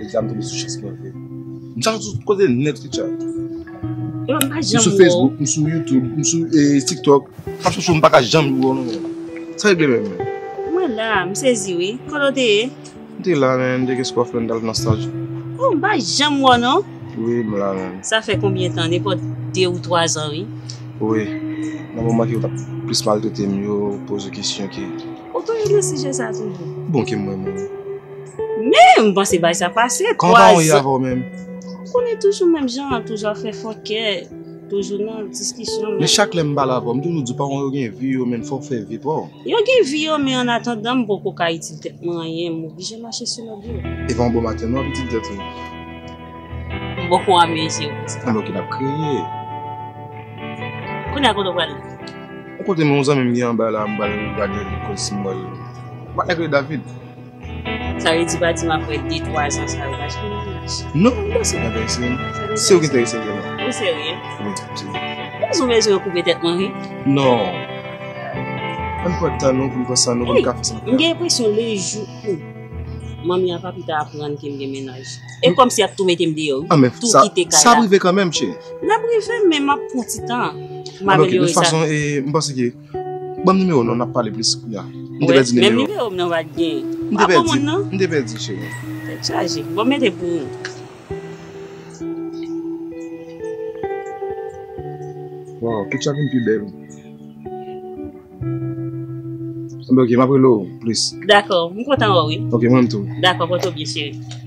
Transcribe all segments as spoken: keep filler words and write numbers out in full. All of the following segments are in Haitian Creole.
Deja m tonbe sou chans mwen vre. M chache tout kote nèt, Richard. Yo, m pa janm wè w. M sou Facebook, m sou YouTube, m sou eh, TikTok. M ap chèche w, m pa ka janm wè w non, men. Sa regle menm, men. Mwen la, m sezi wi. Kote w te ye? M te la, men, m te gen sou kòf, men, m t al nan staj. Oh, m pa janm wè w non. Wi, m la, men. Sa fè konbyen tan? Nenpòt de ou twa zan, wi. Wi. Nan moman ke yo t ap plis maltrete m, yo poze kesyon ke. Ou toujou nan sijè sa toujou? Bon, ke m wè, men. Men, m panse bagay sa pase. Kòman paran w ye avè w menm? Ou konnen toujou menm jan an, toujou ap fè fòkè, toujou nan diskisyon. Men chak lè m pale avè w, m toujou di paran w yo gen vi yo, men fò w fè vi pa w. Yo gen vi yo, men annatandan, m poko ka itil tèt mwen anyen, m oblije mache sou lòd yo. E pa yon bon maten non, ap itil tèt ou. M poko anmezi w konsa. Anben, oke, n ap kriye. Kounye a, kote w prale? Yon kote, men yon zanmi m gen anba la, m pral gade l, konn si m wè l. Patnè k rele David. Sa vle di pa di m apre de twa zan sa yo pa janm nan mache. Non, m panse pa enterese m. Se ou ki enterese m sèlman. Ou serye? Wi, m serye. Ou bezwen bezwen koupe tèt mwen, wi. Non. Ann pran tan nou pou n pran san nou, pou n ka fè sa n ap fè. M gen enpresyon le jou ou manmi a pa pita aprann ke m gen mennaj. E kòmsi y ap tou mete m deyò, wi. Tou kite kay la. Sa ap rive kanmenm, cheri. L ap rive, men m ap pran ti tan. M amelyore sa. Anben, oke, de tout fason, e, m panse ke Ban m nimewo w non, n ap pale plis kounye a. M te pèdi nimewo w. Menm nimewo m nan pa t gen. M te pèdi, m te pèdi, cheri. Tèt chaje. Bon, mete pou ou. Wow, Ketcha vin pi bèl. Anben, oke, m ap rele w plis. Dakò, m kontan wè w, wi. Oke, mwen menm tou. Dakò, pòte w byen, cheri.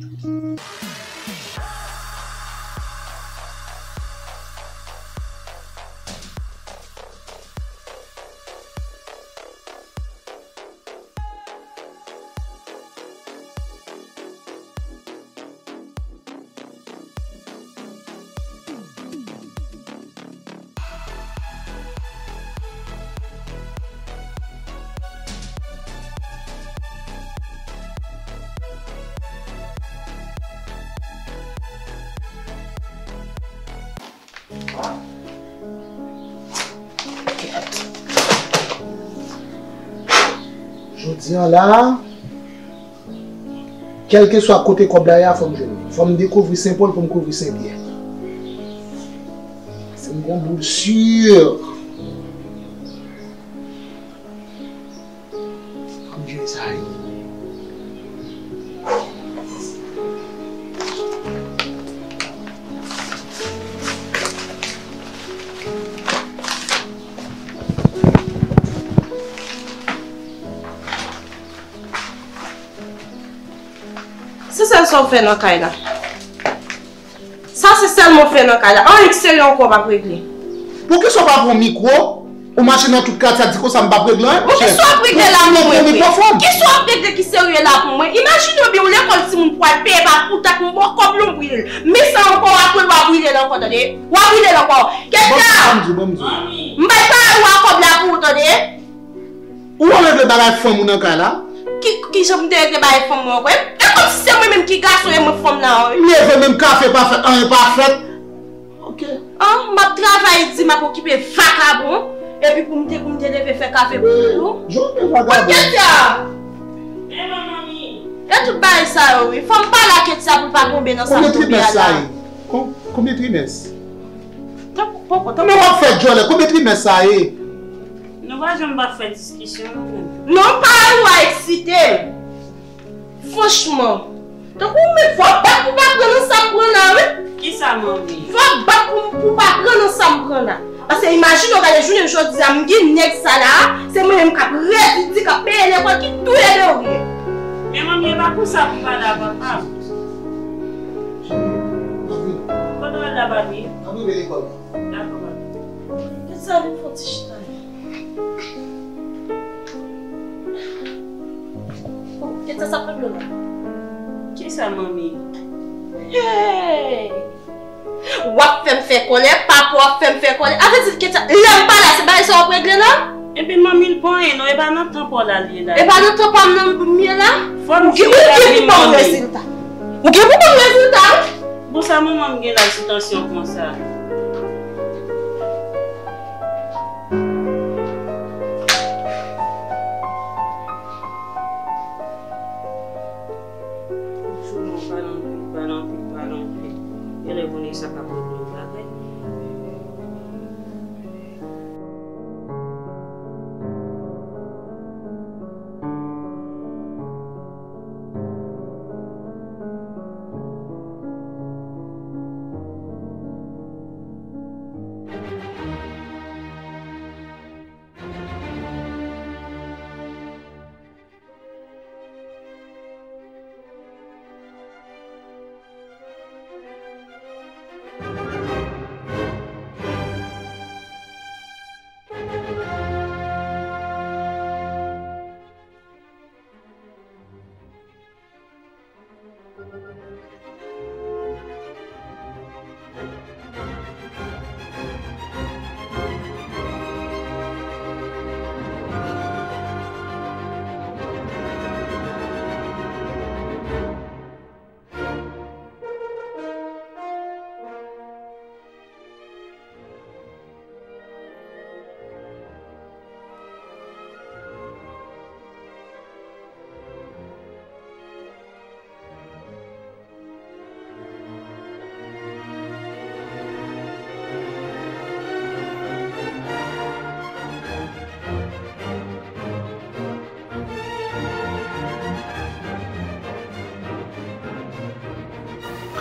Jodi a la, kèlkeswa kote kòb la ye a, fò m jwenn li. Fò m dekouvri Sen Pòl pou m kouvri Sen Pyè. Se m gon boul si. Kòm Dye sa ye. Se sèl sa w fè nan kay la. Sa se sèlman w fè nan kay la. Anyen k serye ankò w p ap regle. Poukisa w pa pran mikwo, ou mache nan tout katye a di konsa m p ap regle anyen? Poukisa w ap regle la pou mwen vre? Kisa w ap regle ki serye la pou mwen? Imajine w byen, w lekòl timoun pou w al peye pa pou tèt mwen, bon kòb lonbril. Men sa ankò, w ap pran l, w ap brile l ankò, tande? W ap brile l ankò. Kèt la! M bay pawòl ou a kòb la pou ou, tande? Ou regle bagay fanm ou nan kay la? Ki, ki jan m te regle bagay fanm mwen ankò? E, e kòmsi se mwen menm ki gason e mwen fanm nan, wi. M leve menm kafe pa fèt, anyen pa fèt. Ok. An, m ap travay di m ap okipe vakabon, epi pou m te, pou m te leve fè kafe pou ou. Jan w te vakabon. Bon, Ketya! Men manmi. E tout bagay sa yo, wi. Fò m pale a Ketya pou l pa tonbe nan sa m tonbe a la. Konbyen trimès sa ye? Kon-, konbyen trimès? Tankou, poko, tankou. Men w ap fè djòlè, konbyen trimès sa ye? Nou pa janm pa fè diskisyon, nou menm. Non, pa ou a eksite. Franchman. Tankou ou menm, fò w bat pou w pa pran nan sa m pran la, wi. Kisa, manmi? Fò w bat pou, pou w pa pran nan sa m pran la. Paske imajine w gade jounen jodi a, m gen nèg sa la, se mwen menm k ap redi, k ap peye lekòl, ki touye de ou ye. Men manmi, e pa konsa pou pale a papa. Kote w al la, papi? N ap rive lekòl. Dakò, papi. Kèt sa vin fè ti chita. Oh, kèt sa, sa pran dlo la. Kisa, manmi? Hey! W ap fè m fè kòlè, papa w ap fè m fè kòlè. A vle di, kèt sa, lè m pa la, se bagay sa w ap regle la? Ebyen, manmi, l pa anyen non, e pa nan tan pa w la l ye la. E pa nan tan pa m nan m ye la? Fò n fini avè l, manmi. Ou gen pou ban m rezilta. Ou gen pou ban m rezilta, wi. Bon, sa manman m gen la sou tansyon konsa? Jou nou pa nan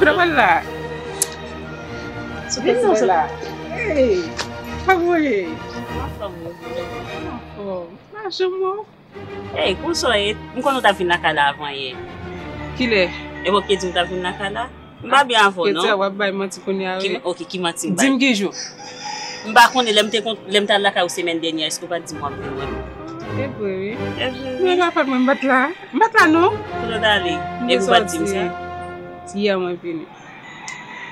Sa pral la. Vin non, sa. Hey, kòman w ye? Anfòm, wi. Anfòm. Mache mò. Hey, konsa w ye? M konnen w t ap vin lakay la avan yè. Kilè? E bon, ki di m w t ap vin lakay la? M pa byen avè w, non. Kretyen, w ap bay manti kounye a, wi. Ki ma-, ok, ki manti m bay? Di m ki jou. M pa konnen, lè m te kon-, lè m t al lakay ou semèn dènyè, èske w pa t di m w ap vin wè m? E vre, wi. E vre, wi. Men pa fòt mwen, m pa t la. M pa t la, non. Kote w t ale? Epi w pa t di m sa? Yè mwen vini.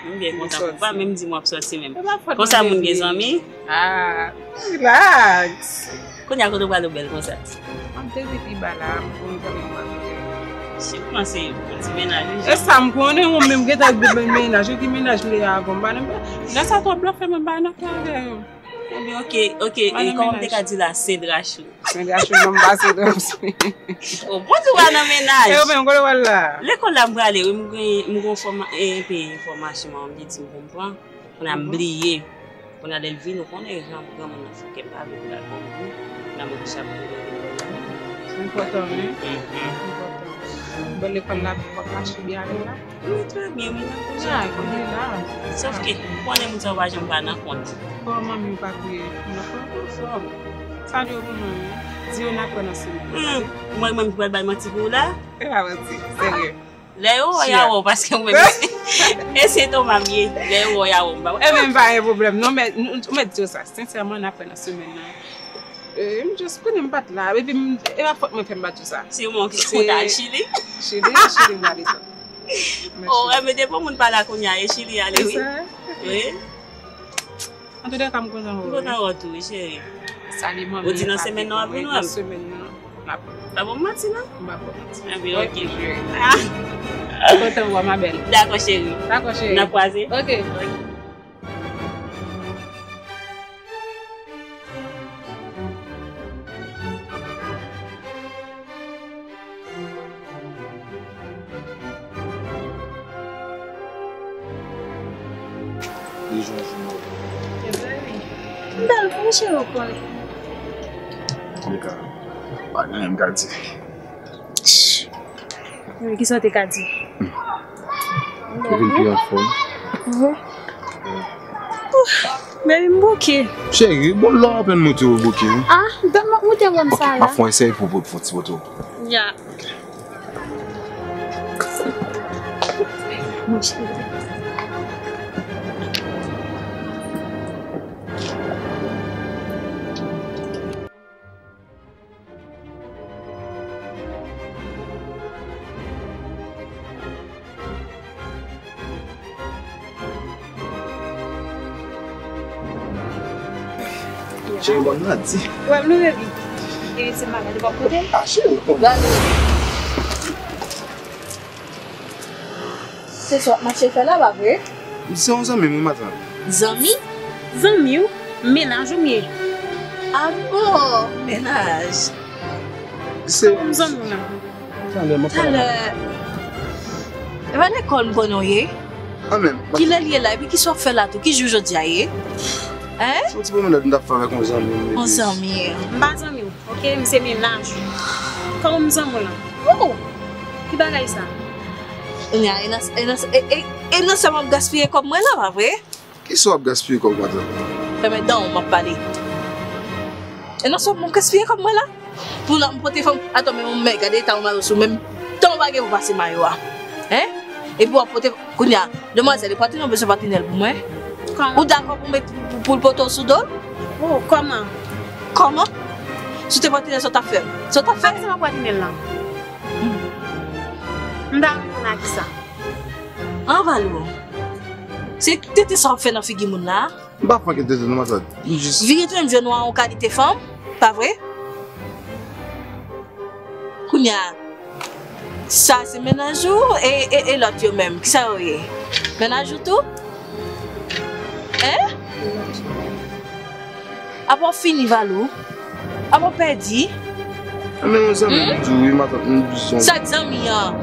M byen kontan pou ou. Pa menm di m w ap sòti menm. Konsa moun gen zanmi? Ah, relax. Kounye a kote w prale w bèl konsa? M ap depi pi ba la, m konn zanmi m ap fè. Si w panse yon ti mennaj, wi. E sa m konnen, ou menm gentan gen bèl mennaj, ou ki mennaj m te avan, m pa nan, nan sa twòp blòfè, mwen pa nan kè avè yo. Ebyen, ok, ok, e kòman m te ka di la, Sendrachou. Sendrachou, non, m pa Sendrachou. O, bon, ou pa nan mennaj. E ou menm, kote w al la? Lekòl la m prale, wi, m gen, m gen fòma-, e, enpe enfòmasyon m te di m pou m pran. Kounye a m bliye. Kounye a lè l vin, ou konnen jan granmoun nan fè kè m pa vle pou l al pran kou. Kounye a m oblije ap kouri vin wè l. Enpòtan, wi. Enpòtan. Bon, lekòl la, w ap mache byen avè l la? Wi, trè byen, wi, n ap bouje. Ay, kounye la. Sòf ke, ou konnen moun sa yo pa janm pa nan kont. Kòman manmi w pa kriye? Mwen anfòm. Salye yo pou mwen, wi. Di yo n ap wè nan semèn. Hmm, mwen, mwen, m pral bay manti pou ou la? Se pa manti, serye. Lè yo wè, y a wè w, paske ou menm, e se, e se toma m ye. Lè yo wè, y a wè w, m pa wè. E men, pa gen pwoblèm, non, men, ou mèt di yo sa. Sensèman, n ap wè nan semèn nan. E, m just konnen m pa t la. Epi, m, e pa fòt mwen fè m pa t di w sa. Se mwen ki konn al Chili. Chili, Chili, m prale tou. Oh, e men depi moun pa la kounye a, e Chili ale, wi. Wi. Antoulèka, m kontan wè w. M kontan wè w tou, wi, cheri. Salye manmi. Ou di nan semèn nan w ap vin wè m? Nan semèn nan, m ap. Pa bon manti, non? M pa bon manti. Ebyen, ok. Ok, cheri. Ah. Kontan wè w, ma belle. Dakò, cheri. Dakò, cheri. N ap kwaze. Ok. Ok. Li jan jou move. E vre, wi. M bèl pou cheri w konnen. Antoulèka, pa gen anyen m ka di. Wi, kisa w te ka di? Ou vin pi anfòm. Mhm. Baby, m bouke. Cheri, bon, lè w apèn moute ou bouke, wi. Ah, donk m ap moute wè m sa la. Ok, m ap fè yon esèy pou, pou, pou ti moute w. Ya. Ok. Mon cheri. Cheri, bòn madi. Ou wè m nou, baby? Baby, se malad, ou p ap koute m? Ah, cheri, bon. Gade. Se sa w ap mache fè la, pa vre? Se yon zanmi m, wi, matant. Zanmi? Zanmi w? Mennaj ou m ye? Ah bon, mennaj. Se yon zanmi w nan. Talè, m ap pale. Talè. E pa lekòl m konnen w ye? Kanmenm. Kilè l ye la? Epi kisa w ap fè la tou? Ki jou jodi a ye? Hein? Se yon ti pwomenad m t ap fè avèk yon zanmi m, epi. Yon zanmi. M pa zanmi w. Ok, m se mennaj ou. Kòman m zanmi w lan? Oh! Ki bagay sa? Nya, e nan, e nan, e, e, e nan sa m ap gaspiye kòb mwen la, pa vre? Kisa w ap gaspiye kòb konsa? Fèmen dan w, m ap pale. E nan sa m ap gaspiye kòb mwen la? Pou nan m pote fanm, atann, men yon mèg, gade eta yon mayo sou menm. Tan w pa gen pou pase mayo a. Hein? Epi w ap pote Kounye a, demwazèl, e patnè w bezwen patnè l pou mwen? Kòman? Ou dakò pou met, pou, pou l pote w sou do l? Oh, kòman? Kòman? Si w te patnè l, sa w t ap fè? Sa w t ap fè? Sa w ap patnè l lan? Hmm. M ta reponn a kisa? An, Valou. Se tenten sa w ap fè nan figi moun la? M pa fè ankenn tenten non, matant. M jis. Vire tounen m jwenn w a yon kalite fanm, pa vre? Kounye a, sa se mennaj ou e, e, e lòt yo menm? Kisa yo ye? Mennaj ou tou? Hein? Apa w fini, Valou? Apa w pèdi? Anben, yon zanmi m di w, wi, matant, m di w. Sa k zanmi an?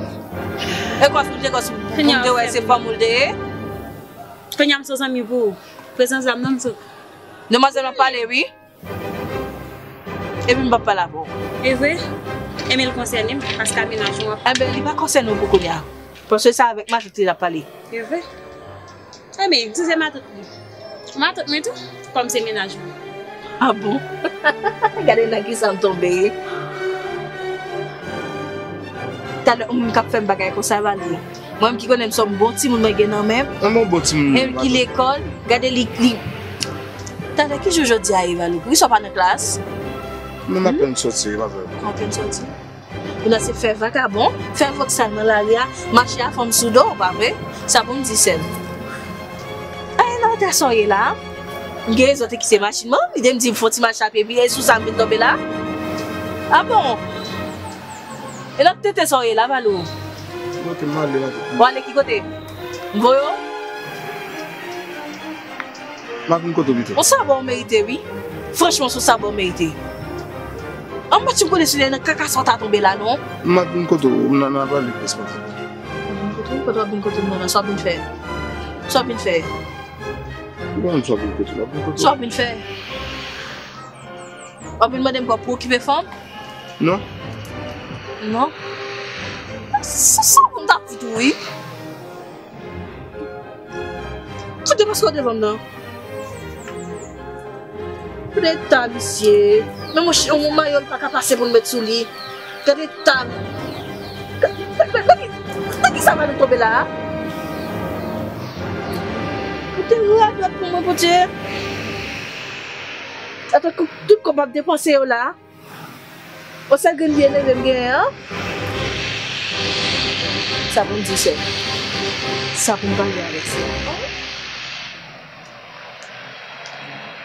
E kòs pou l te kòs pou m te wè se fanm ou l te ye? Kounye a m se zanmi pou ou. Prezans la m nan m se. Demwazèl, m ap pale, wi. Epi m p ap pale avè w. E vre? Enben l konsène m, paske a mennaj ou an. Enben, li pa konsène w pou kounye a. Paske se avèk matant li l ap pale. Se vre? Ebyen, si se matant li. Matant mwen tou, kòm se mennaj mwen. Ah bon? Gade nan kisa m tonbe. Talè yon moun k ap fè m bagay konsa, Valery. Mwen menm ki konnen m se yon bon timoun mwen gen nan men m. An bon bon timoun. Menm ki lekòl, gade li, li. Talè ki jou jodi a ye, Valery? Poukisa w pa nan klas? Non, m apèn sòti, wi, m apèn. Ou apèn sòti? Ou nan se fè vakabon, fè vòksal nan lari a, mache a fanm sou do w, pa vre? Sa pou m di sè m. Ay, nan tè sa w ye la? M gen rezon te kite machin mwen, li te m di m fon ti mache a pye, epi e sou sa m vin tonbe la? Ah bon? E nan tete sa w ye la, Valery? Kote m ale la? W ale ki kote? M voye w? M ap vin kote w pito. Ou sa bon w merite, wi. Franchman, se sa bon w merite. An m pa t janm konnen si w te nan kaka sa w ta tonbe la, non. M ap vin kote w, n a, n a pale plis, pa fè. Vin kote w, kote w ap vin kote m nan, sa w ap vin fè? Sa w ap vin fè? Ou konn sa w ap vin kote w, ap vin kote w. Sa w ap vin fè? W ap vin mande m pou w okipe fanm? Non. Non? Sa, sa bon m t ap di tou, wi. Kote paske w devan m nan? Gade eta misye. Menm yon ch-, yon mayo li pa ka pase pou l met sou li. Gade eta l. Gade, gade, gade, gade kisa Valery tonbe la a. Ou te radòt pou mwen, Bondye. Atò, tout kòb m ap depanse yo la. Yon sèl grenn byen leve m genyen an. Sa pou m di sè. Sa pou m pale avèk sè.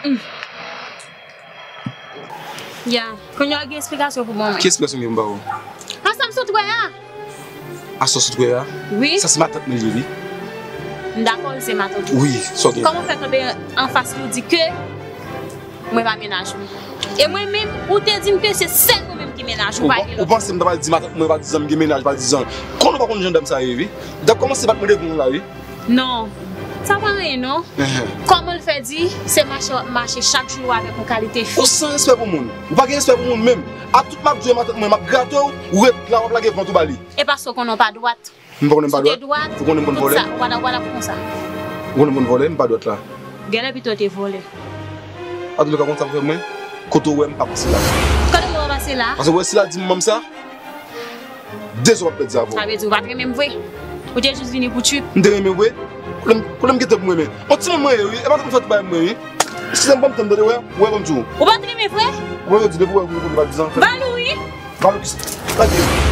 Mm. Ya, kounye a gen esplikasyon pou ban mwen. Ki esplikasyon gen pou m ba ou? Ansanm sot wè a. Asò sot wè a? Wi. Sa se matant mwen li ye, wi. M dakò, li se matant ou. Wi, sa w gen. Kòman w fè kanpe anfas li, w di ke mwen pa mennaj ou? E mwen menm, ou te di m ke se sèl mwen menm ki mennaj ou, pa gen lòt. Ou panse m ta pral di matant mwen, pa di zanmi gen mennaj, pa di zanmi. Konnen ou pa konn jan dam sa ye, wi. Dam kòmanse bat mwen devan w la, wi. Non, sa pa anyen, non. Ehe. Kòman l fè di, se mache w ap mache chak jou avèk yon kalite fi? Ou san respè pou moun. Ou pa gen respè pou moun menm. A tout m ap di w e matant mwen, m ap grate w, ou ret la, w ap lage vant ou ba li. E paske w konnen w pa dwat. M pa konnen m pa dwat. Si w te dwat, ou konnen m konn vòlè. Tout sa, wala, wala pou konsa. Ou konnen m konn vòlè, m pa dwat la. Genlè pito w te vòlè. Antouka, konn sa pou fè mwen, kote w wè m pa pase la. Kote w wè w pase la? Paske w wè si l al di manman m sa, de zò w ap pèdi avè w. Sa vle di ou pa t renmen m vre? Ou te jis vini pou trip? M te renmen w vre? Kote m, kote m gentan pou m renmen? On timoun mwen ye, wi. E pa t ap fè tout bagay mwen, wi. Si se m ban m tan m tande, wè, wè ban m di w. Ou pa t renmen vre? Ou pa di depi w wè m kote pa di zan. Valou, wi. Valou ki s-, pa di.